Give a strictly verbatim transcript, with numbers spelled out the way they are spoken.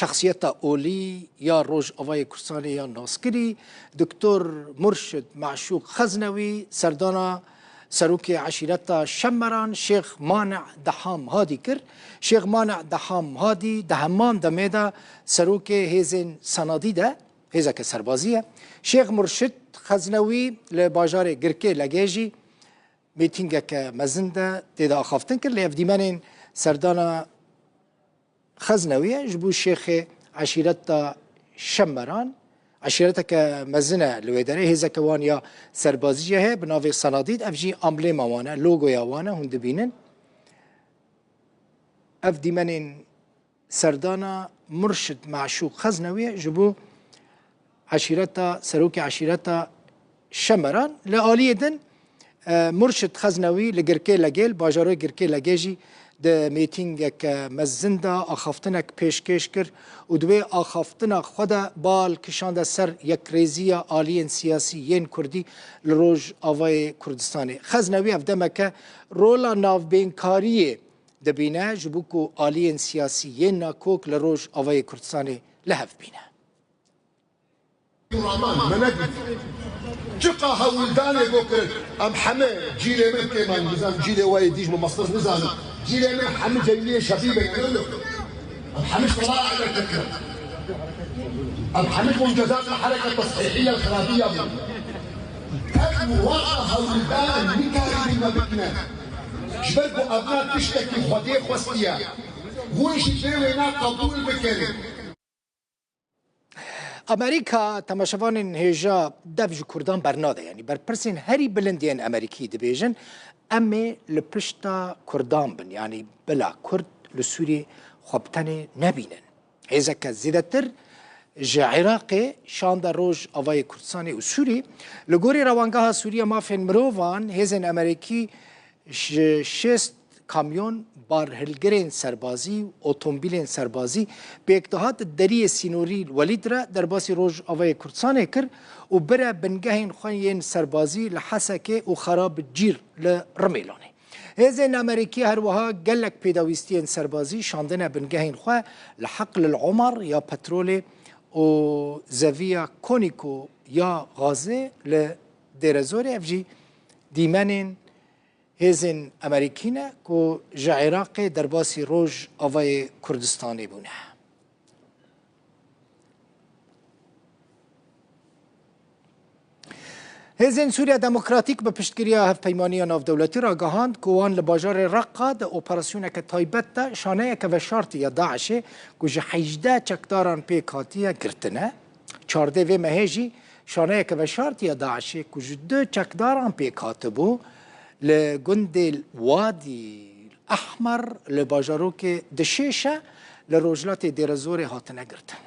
Şexsiyeta olî ya Rojavayê Kurdistanê ya naskirî, Doktor Murşid Meşûq Xeznewî, serdana serokê eşîreta Şemeran, Şêx Mane Deham Hadî kir. Şêx Mane Deham Hadî di heman demê de serokê hêzên Senadî de, hêzeke serbazî ye. Şêx Murşid Xeznewî li bajarê Girkê Legê jî mîtîngeke mezin de tê de axaftin kir, lê ev dîmenên serdana Xeznewî ye ji bo şêxê eşîreta Şemeran. Eşîreteke mezin e li wê derê, hêzeke wan ya serbazî jî heye bi navê Senadîd, ev jî amblêma wan e, logoya wan e, hûn dibînin. Ev dîmenên serdana Murşid Meşûq Xeznewî ye ji bo eşîreta, serokê eşîreta Şemeran. Li aliyê din, e, Murşid Xeznewî li Girkê Legê, li bajarê Girkê Legê jî di mîtîngeke mezin de axaftinek pêşkêş kir û di wê axaftina xwe de bal kişande ser yekrêziya aliyên siyasî yên Kurdî li Rojavayê Kurdistanê. Xeznewî ev demeke rola navbênkariyê dibîne, ji bo ku aliyên siyasî yên nakok li Rojavayê Kurdistanê li hev bîne. Me negot. Çiqa hewldanê bo kirin. Em heme cîlê min kêman nizam, cîlê we yê dîj min mestir nizanim. Cîlê min hemi cengiyê şebî be kirin. Em hemi şola emek kirin. Em hemi mucizat li hereket teshihiye xirabiya bû. Tek waqa hewldanê nikarî bî me bikine. Ji ber ku evna tiştekî Xwedê xwestiye. Hûn jî dê wêna qebûl bikin. Amerîka, temaşevanên hêja, dev ji Kurdan bernade. Yanî berpirsên herî bilind yên Amerîkî dibêjin, em ê li pişta Kurdan bin. Yanî bila Kurd li Sûriyê xwe bi tenê nebînin. Hêzeke zêdetir ji Iraqê şande Rojavayê Kurdistanê û Sûrî. Li gorî Rewangeha Sûriya Mafên Mirovan, hêzên Amerîkî ji şêst kamyon barhilgirên serbazî û otomobîlên serbazî pêkdihat deriyê sînorî Welîd re derbasî Rojavayê Kurdistanê kir û bire bingehên xwe yên serbazî li Hesekê û Xerabcîr li Rimêlanê. Hêzên Amerîkî her wiha gelek pêdawîstiyên serbazî şandine bingehên xwe li Heqlil Omar ya petrolê û Zeviya Konîko ya gazê li Dêrezorê. Ev jî dîmenên hêzên Amerîkî ne ku ji Iraqê derbasî Rojavayê Kurdistanê bûne. Hêzên Sûriya Demokratîk bi piştgiriya Hevpeymaniya Navdewletî ragihand ku wan li bajarê Reqa di operasyoneke taybet de şaneyeke veşartî ya DAIŞê ku ji hejdeh çekdaran pêk hatiye girtine. Çardê vê mehê jî şaneyeke veşartî ya DAIŞê ku ji du çekdaran pêk hatibû, li gundê Wadî Ehmer li bajarokê Dişêşe li rojhilatê Dêrezorê hatine girtin.